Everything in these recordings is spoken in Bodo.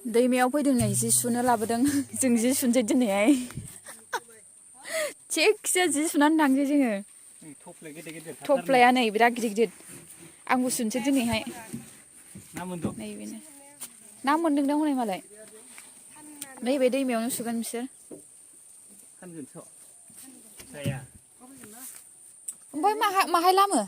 दैमायाव फैदों नै जि सुनो लाबोदों जों जि सुनसै दिनैहाय थिगसे जि सुनानै थांसै जोङो थफ्लाया नै बिराद गिदिर गिदिर आंबो सुनसै दिनैहाय नैबेनो ना मोनदोंदां हनै मालाय नैबे दैमायावनो सुगोन बिसोर ओमफ्राय माहाय लामो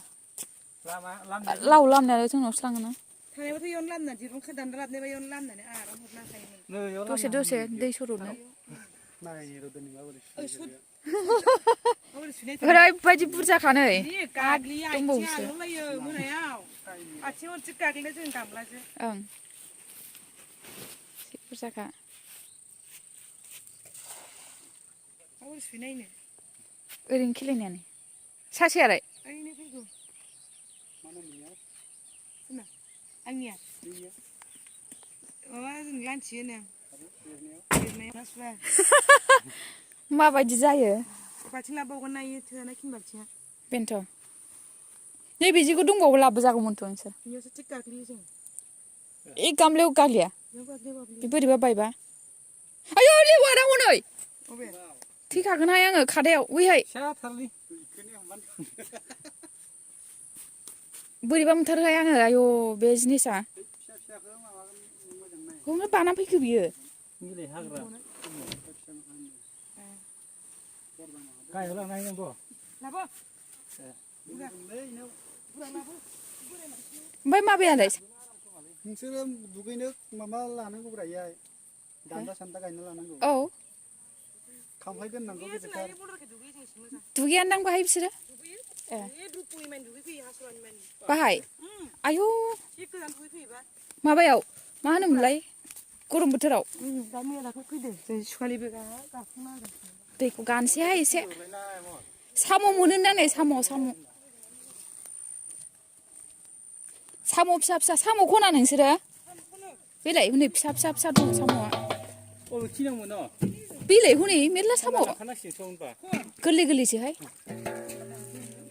लाव लामनायालाय जोंनावसो लाङोना थांनायबाथ' इयावनो लामना दिरुं दानना लाबोनायबा इयावनो लामनानै आराम हरनो हाखायोमोन दसे दसे दै सर'नो ओरैबायदि बुरजाखानै दंबावोसो मोनायाव आथिं हरसे गाग्लिना जों गामलाजों ओं एसे बुरजाखा ओरैनो खेलायनायानो सासेयालाय आंनिया माबा जों लान्थि होनो माबायदि जायो बाल्थिं लाबावगोन ना इयो थोआना खिनि बाल्थिङा बेनोथ' नैबे जिखौ दंबावो लाबोजागौमोनथ' नोंसोर बेयावसो थिग गाग्लियो जों ए गामलायाव गाग्लिया बे बोरैबा बायबा आयौ लेवारा हनै थैखागोनहाय आङो खादायाव ओइहाय बोरैबा मोनथारोहाय आङो आयौ बे जिनिसा हौनो बाना फैखो बियो ओमफ्राय माबायालाय नोंसोरो दुगैनो माबा लानांगौब्रा इयाय दान्दा सान्दा गायना लानांगौ औ खामफ्लाय दोननांगौ गेजेरथार दुगैयानदां बाहाय बिसोरो ए बाहाय आयौ माबायाव मा होनोमोनलाय गरम बोथोराव दैखौ गानसैहाय एसे साम' मोनोना नै साम' फिसा फिसा साम' खना नोंसोरो बेलाय हनै फिसा दं साम'आ बेलाय हनै मेरला साम' गोरलै गोरलैसोहाय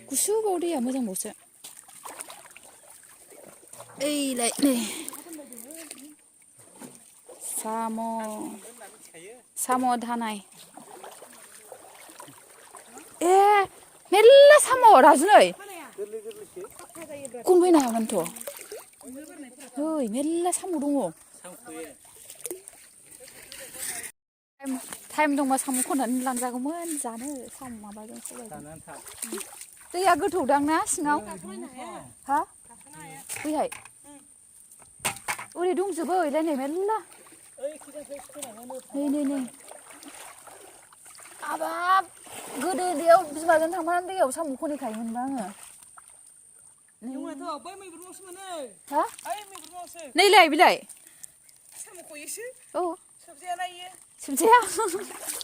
गुसुबाव दैया मोजांबावसो ओइलाय नै साम' दानाय ए मेरला साम' राजु नै खनफैनो हागोनथ' ओइ मेरला साम' दङ टाइम दंबा साम' खननानै लांजागौमोन जानो साम' माबाजों सबायजों दैया गोथौदां ना सिङाव हा बैहाय ओरै दंजोबो ओइलाय नै मेरला नै हाबाब गोदो उन्दैयाव बिमाजों थांफानानै दैयाव साम' खनहैखायोमोनबा आङो हा नैलाय बिलाय औ सोबजाया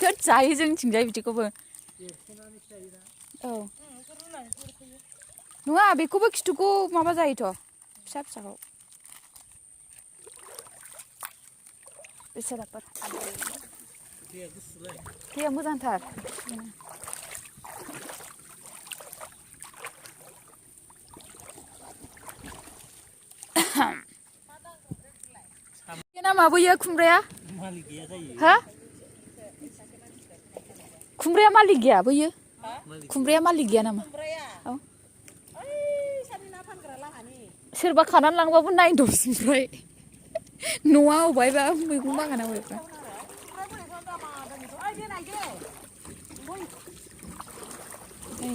थोद जायो जोंथिंजाय बिदिखौबो औ नङा बेखौबो खिथुखौ माबा जायोथ' फिसा फिसाखौ दैया मोजांथार नामा बैयो खुमब्राया हा खुमब्राया मालिक गैया बैयो खुमब्राया मालिक गैया नामा औ सोरबा खानानै लांबाबो नायदोस ओमफ्राय न'आ अबायबा मैगं बागाना अबायबा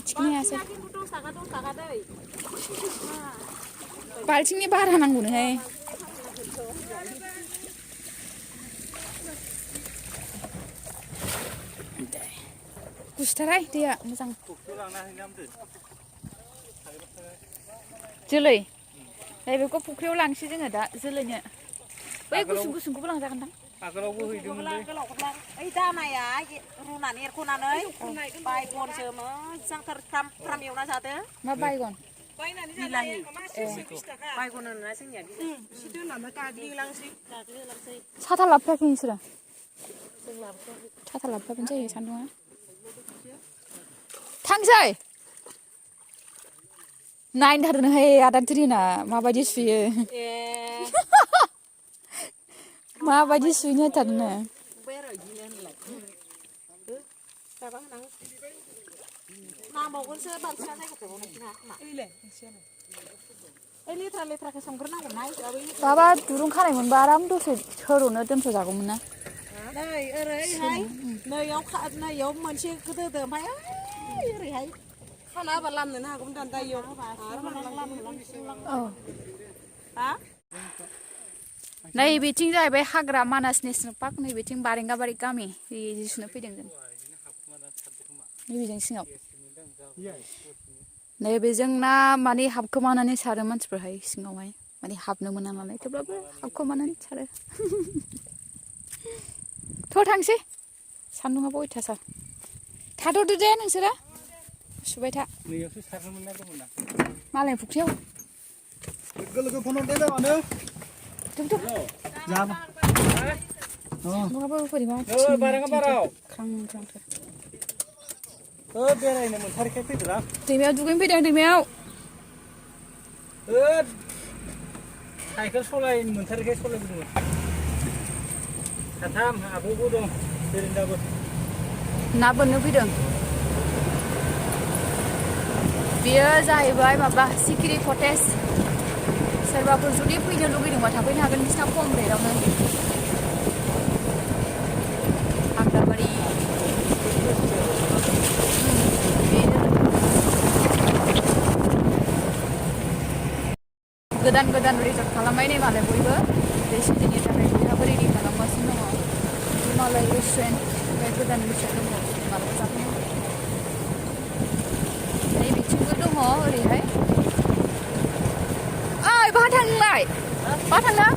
थिखोनो हायासै बाल्थिंनि बारा नांगौनोहाय गुसुथारहाय दैया मोजां जोलै नैबेखौ फुख्रियाव लांसै जोङो दा जोलैनो बै गुसुंखौबो लांजागोनदां आगोलावबो हैदोंमोनलै ओइ दानाया रुनानै एरख'नानै बायगनसो मोजांथार फ्राम एवना जादो मा बायगन बिलाहि बायगन होनोना जोंनिया साथा लाबोफायाखै नोंसोरो साथा लाबोफाबानो जायो सान्दुङा थांसै नायनोथारनोहाय आदा ट्रिना माबायदि सुयो माबायदि सुइनो थारनो नामावगोनसो बांसिना जायगायाव ना ओइलाय लेथ्रा लेथ्राखौ संग्रोनांगोन ना माबा दुरुं खानाय मोनबा आराम दसे सोर'नो दोनथ' जागौमोन ना नै ओरैहाय नैयाव मोनसे गोदोदो ओमफ्राय ओरैहाय खाना होबा लामनोनो हागौमोन दान दाइयाव हा नैबेथिं जाहैबाय हाग्रा मानास नेसनेल पार्क नैबेथिं बारेंगाबारि गामि जिसुनो फैदों जों नैबेजों सिङाव नैबेजों ना माने हाबखोमानानै सारो मानसिफोरहाय सिङावहाय माने हाबनो मोना नालाय थेवब्लाबो हाबखोमानानै सारो थ' थांसै सान्दुङाबो अयथासार थाथ'दो दे नोंसोरो सुबाय था मालाय फुख्रियाव लोगो फन हरदो दे मानो जाबा नङाबा बोरैबा ख्रां ख्रांथार बेरायनो मोनथारखाय फैदोरा दैमायाव दुगैनो फैदों दैमायाव साइकेल सलायनो मोनथारखाय सलायबोदोंमोन साथाम आब'बो दं बेरेन्दाबो ना बोननो फैदों बेयो जाहैबाय माबा सिखिरि कटेज सोरबाफोर जुदि फैनो लुगैदोंबा थाफैनो हागोन बिसिना खम रेटआवनो हाग्राबारि गोदान गोदान रिजर्ट खालामबाय नै मालाय बयबो बे सिटिनि थाखाय बयहाबो रेडि खालामगासिनो दङ मालाय रेस्टुरेन्ट ओमफ्राय गोदान रिजर्ट दङ मालाबा जाफैनो नै बिथिंबो दङ ओरैहाय ओइ बहा थांनो नोंलाय बहा थांनो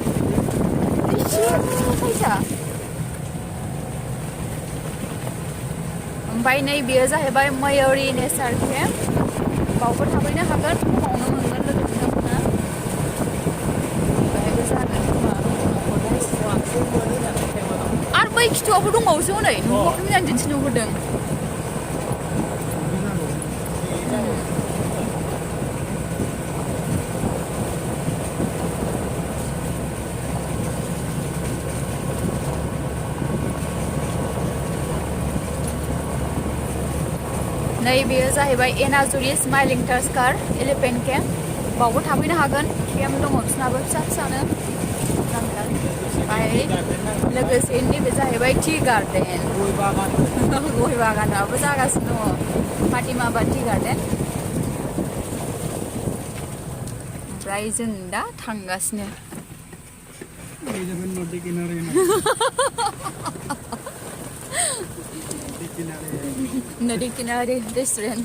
एसे फैसा ओमफ्राय नै बेयो जाहैबाय मयुरि नेचार केम्प बावबो थाफैनो हागोन फुङावनो मोनगोन लोगो बिथांमोना बेहायबो जागोन आरो बै खिथुआवबो दंबावोसो हनै नुहरदों आं दिन्थि नुहुरदों नै बेयो जाहैबाय एनाजुरि स्माइलिं टास्कार एलिफेन्ट केम्प बावबो थाफैनो हागोन केम्प दङ बिसनाबो फिसा फिसानो ओमफ्राय लोगोसे नैबे जाहैबाय टि गार्डेन गय बागानाबो जागासिनो दङ फातिमाबाद टि गार्डेन ओमफ्राय जों दा थांगासिनो नदी किनारे रेस्टुरेन्ट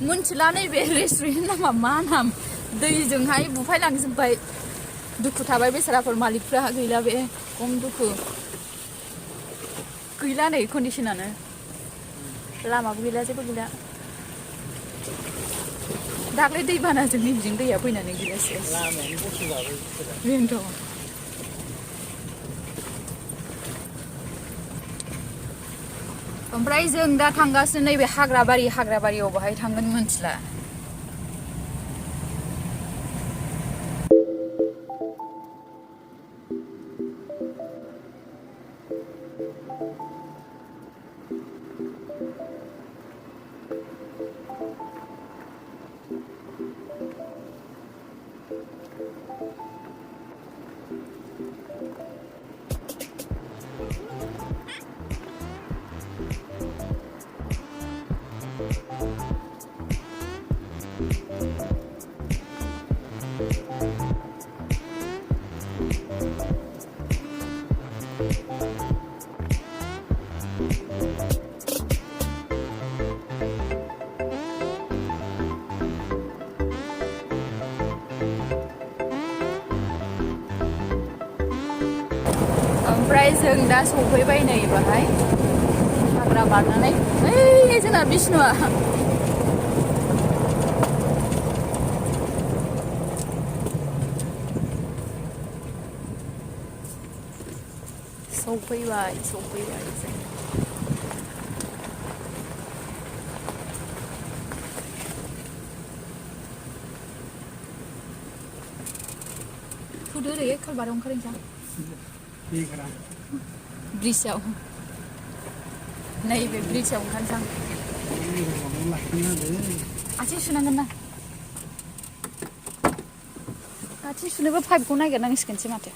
मोनथिला नैबे रेस्टुरेन्ट नामा मा नाम दैजोंहाय बुफायलांजोब्बाय दुखु थाबाय बेसाराफोर मालिकफ्रा गैला बे खम दुखु गैला नै कन्डिसनानो लामाबो गैला जेबो गैला दाख्लै दैबानाजों नैबेजों दैया फैनानै गैला सेस बेनोथ' ओमफ्राय जों दा थांगासिनो नैबे हाग्राबारियाव बाहाय थांगोन मोनथिला ओमफ्राय जों दा सफैबाय नै बाहाय हाग्रा बारनानै ओइ जोंना बिष्णुआ सफैबाय जों थुदो ओरै खालबाराव ओंखारहैनोसां बेग्रा ब्रिजआव नैबे ब्रिजआव ओंखारनोसां आथिं सुनांगोन ना आथिं सुनोबो पाइपखौ नागिरनांसिगोनसो माथो